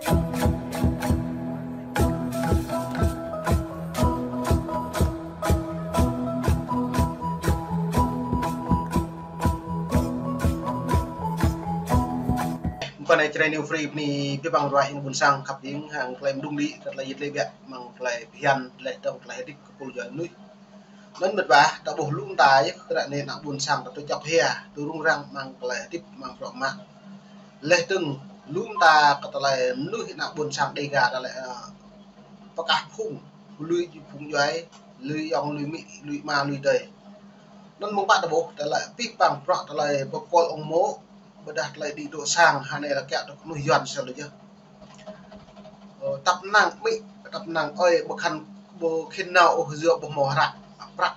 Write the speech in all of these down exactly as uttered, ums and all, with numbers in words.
Mơ̆ng anai Jrai New Free bơni abih bang ruah ƀing ƀuôn sang khăp hing hăng tơlơi mơdung đĭ, tơlơi yit lĕ biă, mơ̆ng tơlơi phiăn lĕ tơ̆ng tơlơi hơdip kơ pul djuai mơnuih. Anŭn mĕt wa, ta ƀuh lŏm ta yơh, kơ ră anai ană ƀuôn sang ta tui čŏk hia, tui rŭng răng mơ̆ng tơlơi hơdip mơ̆ng bruă mă. Lĕ tơ̆ng lŏm ta kơ tơlơi mơnuih ană ƀuôn sang Dêga ta lĕ, ơ, pơkah phung, lui phung djuai, lui ayŏng, lui amĭ, lui ama, lui adơi. Anŭn mơ̆ng pă ta ƀuh, tơlơi abih bang bruă tơlơi pơkŏl ung mô̆, ƀôdah tơlơi đĭ dŏ sang, hơnai lĕ kiăng tơ kơnuih Yuan sel lu yơh. Ơ, tăp năng amĭ, tăp năng ơi, ƀu khăn, ƀu khĭn nao ôh yua ƀu hmâo hră, prăk,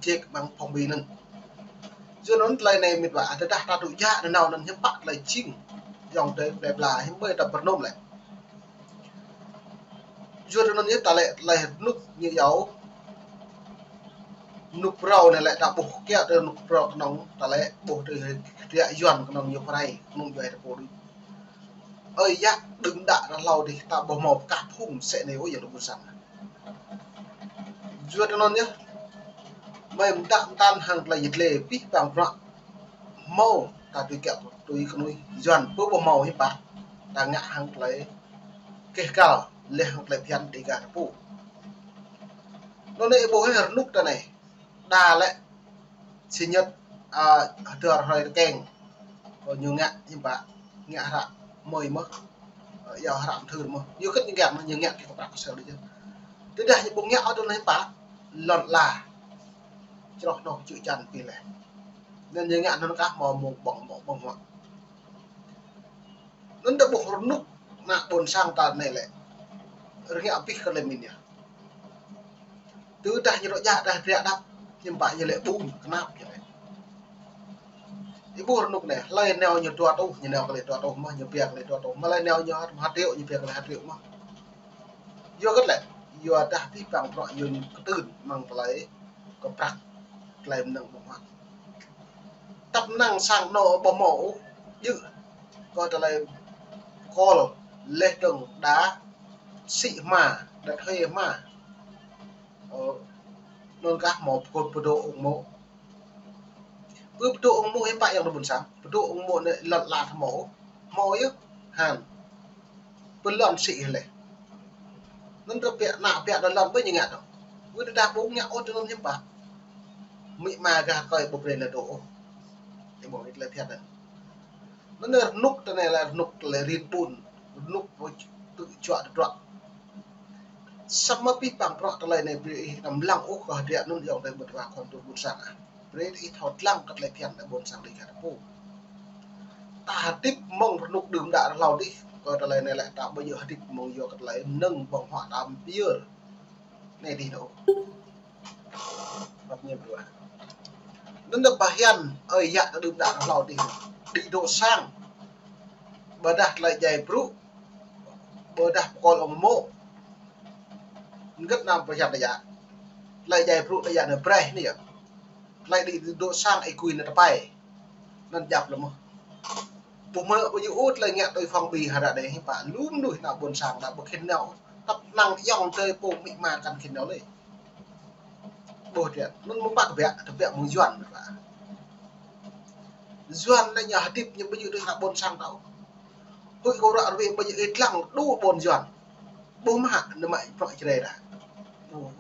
jek mơ̆ng phong bì anŭn. Yua anŭn tơlơi anai mĕt wa, tơdah ta tŭ jă nanao anŭn hiư̆m pă tơlơi jing, ayŏng adơi plơi pla, hiư̆m ƀơi ta pơrơnŭm lĕ. Yua anŭn yơh ta lĕ tơlơi rơnŭk ñu iâu, rơnŭk phrâo anai lĕ ta ƀuh kiăng tơ rơnŭk phrâo kơnơ̆ng, ta lĕ ƀuh tơ hơdră Yuan kơnơ̆ng ñu pơrai, kơnơ̆ng djuai ta pô đôč. Ơi yă đưm đă ră hlâo adih ta ƀu hmâo pơkah phung sĕ anai ôh ayŏng adơi ƀuôn sang. Yua anŭn yơh, mơi mơtă mơtăn hăng tơlơi yit lĕ abih bang bruă hmâo ta tui kiăng tui kơnuih Yuan pơ ƀu hmâo hiư̆m pă. Ta ngă hăng tơlơi keh kal, lĕ hăng tơlơi phiăn Dêga ta pô. Anŭn anai ih ƀuh rơnŭk ta anai. Đa lĕ, si ñĕt, a, hơdơr hrơi tơkeng. Kơ ñu ngă hiư̆m pă, ngă hră mơi mơ̆n. Ơ, iâu hră mơthưr mơ̆n. Ñu kơ̆t ñu ngă mơ̆n, ñu ngă kơ prăk sel đôč yơh. Tơdah ñu ƀu ngă ôh anŭn hiư̆m pă, lŏn ala. Čroh anŏ čư̆ čan pĭ lĕ. Anŭn ñu ngă anŭn kah hmâo mơ̆ng ƀơ̆ng, hmâo ƀơ̆ng hmâo. Anŭn ta ƀuh rơnŭk ană ƀuôn sang ta anai lĕ. Rơngiă abih kơ tơlơi mĭn yơh. Tơdah ñu rŏ jak dah hơdră đăp, hiư̆m pă ñu lĕ ƀun, kơnap ñu lĕ. Ih ƀuh rơnŭk anai, hlơi nao ñu dua rơtuh, ñu nao kơ lĕ dua rơtuh mơ̆n, ñu pia kơ lĕ dua rơtuh. Mă hlơi nao ñu ha triệu, ñu pia kơ lĕ ha triệu mơ̆n. Yua hơget lĕ, yua dah abih bang bruă ñu kơtưn mơ̆ng tơlơi kơ prăk, tơlơi mơnơ̆ng ƀơ̆ng huă. Tăp năng sang anŏ ƀu hmâo ôh, djơ̆ kơ tơlơi kol, lĕ tơ̆ng đa sĭ hma, đa thuê hma. Ơ, anŭn kah hmâo pơkŏn pơdŏ ung mô̆. Pơ pơdŏ ung mô̆ hiư̆m pă ayŏng adơi ƀuôn sang, pơdŏ ung mô̆ anai lŏn ala ta hmâo, hmâo yơh, hăn. Pơ lŏn sĭ lĕ. Anŭn tơbiă ană biă đa lŏn ƀơi ñu ngă tŏ. Wơ̆t tơdah ƀu ngă ôh tơlơi anŭn hiư̆m pă. Amĭ ama gah rơkơi ƀu brơi lĕ dŏ ôh. Ih ƀuh tơlơi phiăn anŭn. Anŭn rơnŭk ta anai lĕ rơnŭk tơlơi rin ƀun, rơnŭk tŭ juă tơdruă. Samơ̆ abih bang bruă tơlơi anai brơi ih anăm lăng ôh kơ hơdră anŭn ayŏng adơi mơ̆t wa khŏm tŭ ƀuôn sang ah. Brơi ih thâo lăng kơ tơlơi phiăn ta ƀuôn sang Dêga ta pô. Ta hơdip mơ̆ng rơnŭk đưm đă ră hlâo adih, kơ tơlơi anai lĕ ta ƀu djơ̆ hơdip mơ̆ng yua kơ tơlơi mơnơ̆ng ƀơ̆ng huă ta pơyơr. Anai adih anŭn. Bap ñu ƀuh. Anŭn ta pơhiăp, ơi yă ta đưm đă ră hlâo adih. Đĭ dŏ sang. Ƀôdah tơlơi djai brŭ. Ƀôdah pơkŏl ung mô̆. Hơget anăm pơhiăp ta yă. Tơlơi djai brŭ ta yă anai brơi anai yơh. Tơlơi đĭ dŏ sang ih gui anai tơpai. Anŭn djăp lĕ mơ̆n. Ƀu hmâo ƀu djơ̆ ôh tơlơi ngă tui phong bì hơdră anai hiư̆m pă lu mơnuih ană ƀuôn sang ta ƀu khĭn nao. Tăp năng ayŏng adơi pô amĭ ama kăn khĭn nao lĕ. Ƀuh tơbiă, anŭn mơ̆ng pă tơbiă, tơbiă mơ̆ng Yuan mơ̆n pă. Yuan anai ñu hơdip ñu ƀu djơ̆ tui ană ƀuôn sang ta ôh. Huĭ kơ ră ruai ƀu djơ̆ ih lăng đu ƀôn Yuan. Ƀu mă, anŭn mă bruă Jrai đa. Ƀu.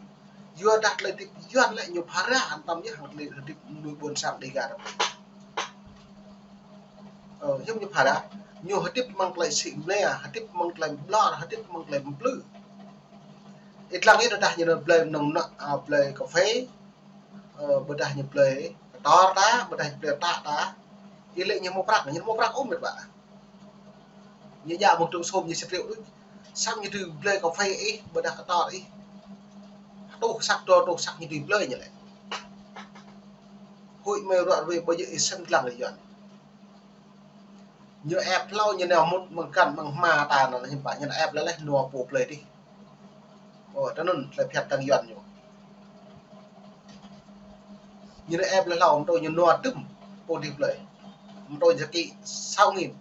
Yua dah tơlơi hơdip Yuan lĕ ñu phara hăn tăm yơh hăng tơlơi hơdip mơnuih ƀuôn sang Dêga ta. Ơ, hiư̆m ñu phara, ñu hơdip mơ̆ng tơlơi sĭ mlĕ, hơdip mơ̆ng tơlơi ƀlŏr, hơdip mơ̆ng tơlơi mplư. Ih lăng yơh tơdah ñu nao blơi mơnơ̆ng anŏ, a, blơi kơphê, ơ, ƀôdah ñu blơi kơtor ta, ƀôdah ñu blơi tơ̆ ta. Ih lĕ ñu hmâo prăk, ñu hmâo prăk ôh mĕt wa. Ñu djă mơ̆ng trŭng sôm ñu sa triệu đôč. Samơ̆ ñu tui blơi kơphê ih, ƀôdah kơtor ih. Rơtuh săk, dua rơtuh săk ñu tui blơi ñu lĕ. Huĭ mơi ră ruai ƀu djơ̆ ih sem lăng lĕ Yuan. Ñu ĕp hlâo ñu nao mŭt mơ̆ng kăn mơ̆ng hma ta anŭn hiư̆m pă ñu ĕp lĕ lĕ nua pô blơi adih. Ơ, tơ anŭn tơlơi phiăn tơ̆ng Yuan ñu. Ñu ĕp lĕ hlâo mơ̆ tơ ñu nua tơm pô adih blơi. Mơ̆ tơ ñu kĭ sáu nghìn.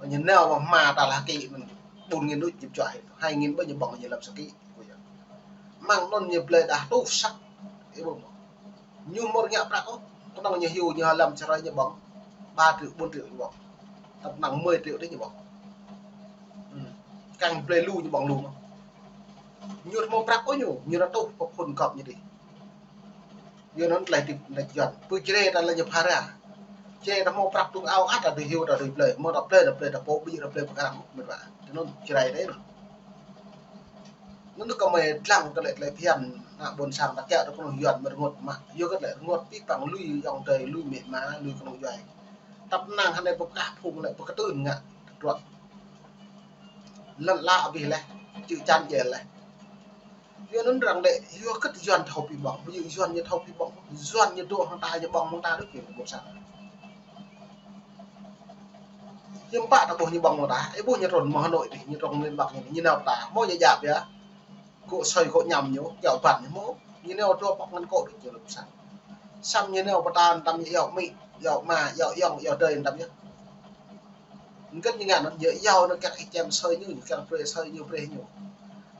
Ñu nao mơ̆ng hma ta lĕ kĭ anŭn. Bốn nghìn đôč ñu pơčuă hĭ, hai nghìn ƀơi ñu ƀơ̆ng ñu lăm sa ký. Mơ̆ng anŭn ñu blơi đah tuh săk. Ih ƀuh mơ̆. Ñu mơ̆ ngă prăk ôh, kơnơ̆ng ñu hyu ñu lăm čơrơi ñu ƀơ̆ng. Ba triệu, bốn triệu ñu ƀơ̆ng. Tăp năng mười triệu đôč ñu ƀơ̆ng. Hmm. Kang blơi lu ñu ƀơ̆ng lu mơ̆. Ñu mơ̆ prăk ôh ñu, ñu rơtuh pơ phŭn gŏp ñu dih. Yua anŭn tơlơi hơdip anai Yuan. Pơ Jrai ta lĕ ñu phara. Jrai ta mơ̆ prăk tŭng ao ăt ta dưi hyu ta dưi blơi. Mơ̆ ta blơi, ta blơi, ta pô ƀĭ, ta blơi pơkrăm, mĕt wa. Tui anŭn Jrai dih. Anŭn kơ mơi lăng tơlơi, tơlơi phiăn ană ƀôn sang ta kiăng ta kơnung Yuan mơ̆ rơngot mă. Yua kơ tơlơi rơngot pih păng lui ayŏng adơi, lui amĭ ama, lui kơnung djuai. Tăp năng hơnai pơkah phung lĕ pơkơtưn ngă. Truă. Lăn ala abih laih, čư̆ čan djel laih. Yua anŭn arăng lĕ, yua kơ Yuan thâo pih ƀơ̆ng, ƀu djơ̆ Yuan ñu thâo pih ƀơ̆ng, Yuan ñu dŏ hăng ta, ñu ƀơ̆ng hăng ta đôč, ñu ƀôn sang. Hiư̆m pă ta ƀuh ñu ƀơ̆ng hăng ta, ih ƀuh ñu trŭn mơ̆ng Hà Nội dih, ñu trŭn miền Bắc ñu, ñu nao pơ ta, mơ̆ ñu djăp yơh. Kŏ sơi kŏ ñăm ñu, kiaŏ ƀăn ñu mơ̆, ñu nao dua pŏk ngăn kŏ đôč, ñu ƀôn sang. Samơ̆ ñu nao pơ ta, tăm ñu iâu amĭ, iâu ama, iâu ayŏng, iâu adơi, tăm yơh. Ngăn ñu ngăn anŭn, ñu iâu anŭn kiăng ih čem sơi ñu, ñu kiăng brơi sơi ñu, brơi ñu.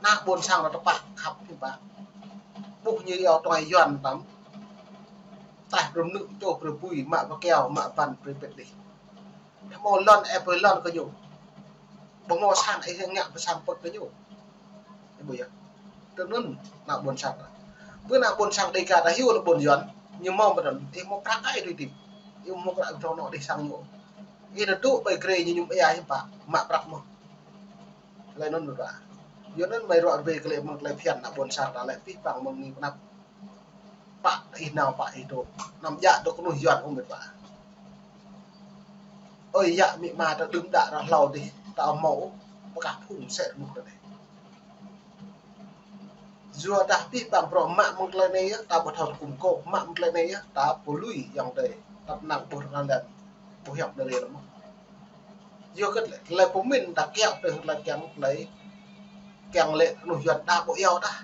Ană ƀôn sang ta tơpă khăp hiư̆m pă. Ƀuh ñu iâu tuai Yuan tăm. Taih brơi mơnư̆, čô brơi bui, mă pơkiaŏ, mă ƀăn, brơi pĕt đih. Ƀu hmâo lŏn, ih brơi lŏn kơ ñu. Ƀu hmâo sang, ih ngă pơ sang pơ̆k kơ ñu. Ih ƀuh yơh. Tui anŭn ană ƀôn sang ta. Ƀơi ană ƀôn sang Dêga ta hyu lĕ ƀôn Yuan, ñu hmâo pơtăn, ih hmâo prăk ai tui hơdip. Ih hmâo prăk ih thâo anŏ dih sang ñu. Ih nao dŏ ƀơi Jrai ñu mơñum ia hiư̆m pă, mă prăk mơ̆. Tơlơi anŭn mơ̆ ta. Yua anŭn mơi ruă rơbê kơ lĕ mơ̆ng tơlơi phiăn ană ƀôn sang ta lĕ pih păng mơ̆ng anai pơ anăp. Pă ih nao pă ih dŏ. Anăm djă dŏ kơnuih Yuan ôh mĕt wa. Ơi yă amĭ ama ta đưm đă ră hlâo dih, ta hmâo ôh, pơkah phung sĕ rơnŭk ta anai. Yua dah pih păng bruă mă mơ̆ng tơlơi anai yơh, ta ƀu thâo tơgŭm kôh, mă mơ̆ng tơlơi anai yơh, ta pô lui ayŏng adơi, tăp năng ƀuh rơngan lĕ, ƀu hiăp nao rê lăm mơ̆. Yua kơ tơlơi, tơlơi pơmĭn ta kiaŏ tơlơi kiăng, tơlơi kiăng lĕ kơnuih Yuan ta ƀu iâu ta.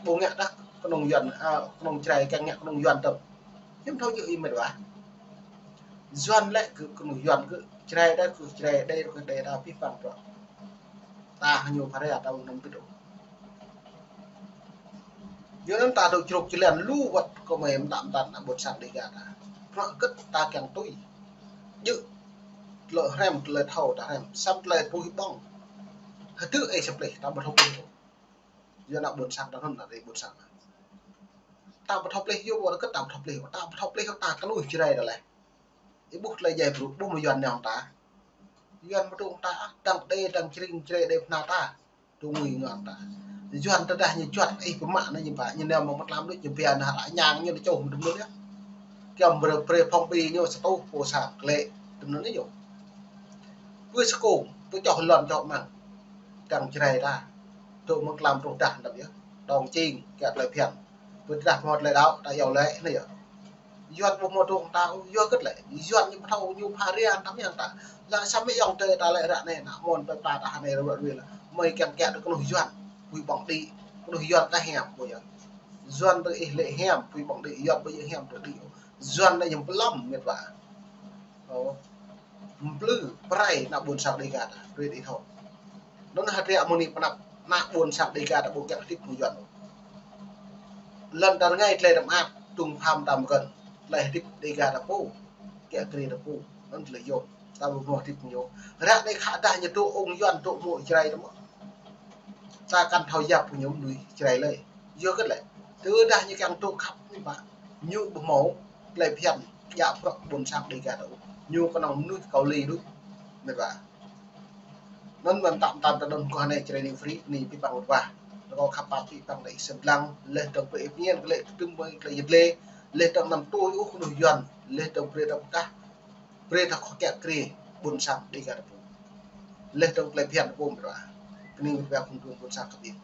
Ƀu ngă ta kơnung Yuan, a, kơnung Jrai kiăng ngă kơnung Yuan tơm. Hiư̆m thâo djơ̆ ih mĕt wa. Yuan lĕ kơ kơnung Yuan kơ Jrai đa kơ Jrai đa kơ đa đa pih păng bruă. Ta hăng ñu phara ta ƀu nao pĭt ôh. Yua anŭn ta dŏ čruk čơlan lu wơ̆t kơ mơi mơtam tan ană ƀôn sang Dêga ta. Bruă hơgĕt ta kiăng tui. Djơ̆. Tơlơi hrăm, tơlơi thâo ta hrăm. Samơ̆ tơlơi pơhiăp ƀơ̆ng. Hơdơ̆ ih sơplih ta ƀu thâo pơhiăp. Yua ană ƀôn sang ta anŭn ană ƀôn sang. Ta ƀu thâo pơplih yua ƀu hơgĕt ta ƀu thâo pơplih. Ta ƀu thâo pơplih ta kơnuih Jrai ta lĕ. Ih ƀuh tơlơi djai brŭ, ƀuh mơ̆ Yuan nao hăng ta. Yuan ƀu dŏ hăng ta, dăng đê, dăng čring, Jrai đê pơhna ta. Tui ngui ngăn ta. Yuan tơdah ñu juăt ih pơmă anai ñu pă, ñu nao mơ̆ng mơtlam đôč ñu pia anai ră ñang ñu nao čuh mơ̆ng dŭm đôč yơh. Kiăng brơi, brơi phong bì ñu sa tuh pô sa klĕ, tơm anŭn ñu. Pơ skông, pơ čoh lŏn čoh măng. Dăng Jrai ta. Dŏ mơ̆ng mơtlam truh dah tăm yơh. Dong čing, kiăng tơlơi phiăn. Pơdah mơ̆ tơlơi đaŏ, ta iâu lĕ, anai yơh. Yuan ƀu hmâo dŏ hăng ta, yua hơgĕt lĕ. Yuan ñu ƀu thâo, ñu phara tăm yơh ta. Lă samơ̆ ayŏng adơi ta lĕ ră anai, ană mơ̆n pơ ta ta hơnai rơwă rơwel. Mơi kiăng kiaŏ tui kơnuih Yuan, pui ƀơ̆ng đĭ, kơnuih Yuan ta hiam, ƀu yơh. Yuan tui ih lĕ hiam, pui ƀơ̆ng đĭ, Yuan ƀu djơ̆ hiam tui đĭ. Yuan anai ñu pơlŏm mĕt wa. Ơ. Mplư, pơrai, ană ƀôn sang Dêga ta, brơi ih thâo. Anŭn hơdră mơ̆ng anai pơ anăp, ană ƀôn sang Dêga ta ƀu kiăng hơdip hăng Yuan. Lŏn ta rơngai tơlơi tơm ăt, tŭng pham tam gơ̆n, tơlơi hơdip Dêga ta pô, kiăng Jrai ta pô, anŭn tơlơi yôm, ta ƀu hmâo hơdip hăng ñu. Ră anai khă dah ñu dŏ ung Yuan dŏ mơ̆ Jrai ta mơ̆. Ta kăn thâo yap hăng ñu mơnuih Jrai lơi. Yua hơgĕt lĕ, tơdah ñu kiăng dŏ khăp hiư̆m pă, ñu ƀu hmâo tơlơi phiăn djă bruă ƀôn sang Dêga ta ôh. Ñu kơnơ̆ng mơnuih Kâo Li đôč. Mĕt wa. Anŭn mơ̆n tăm tăm ta anŭn kơ hơnai Jrai New Free, anai pih păng mĕt wa. Rơkâo khăp pap pih păng đa ih sem lăng, laih dơ̆ng brơi ih pơñen kơ lĕ tơdŭm ƀơi tơlơi yơh lĕ, laih dơ̆ng anăm tui ôh kơnuih Yuan, laih dơ̆ng brơi ta pơkah, brơi ta khŏk kiăng Jrai, ƀôn sang Dêga ta pô. Laih dơ̆ng tơlơi phiăn ta pô mĕt wa. Kơnơ̆ng mĕt wa khŏm tui ƀôn sang kơ ƀing.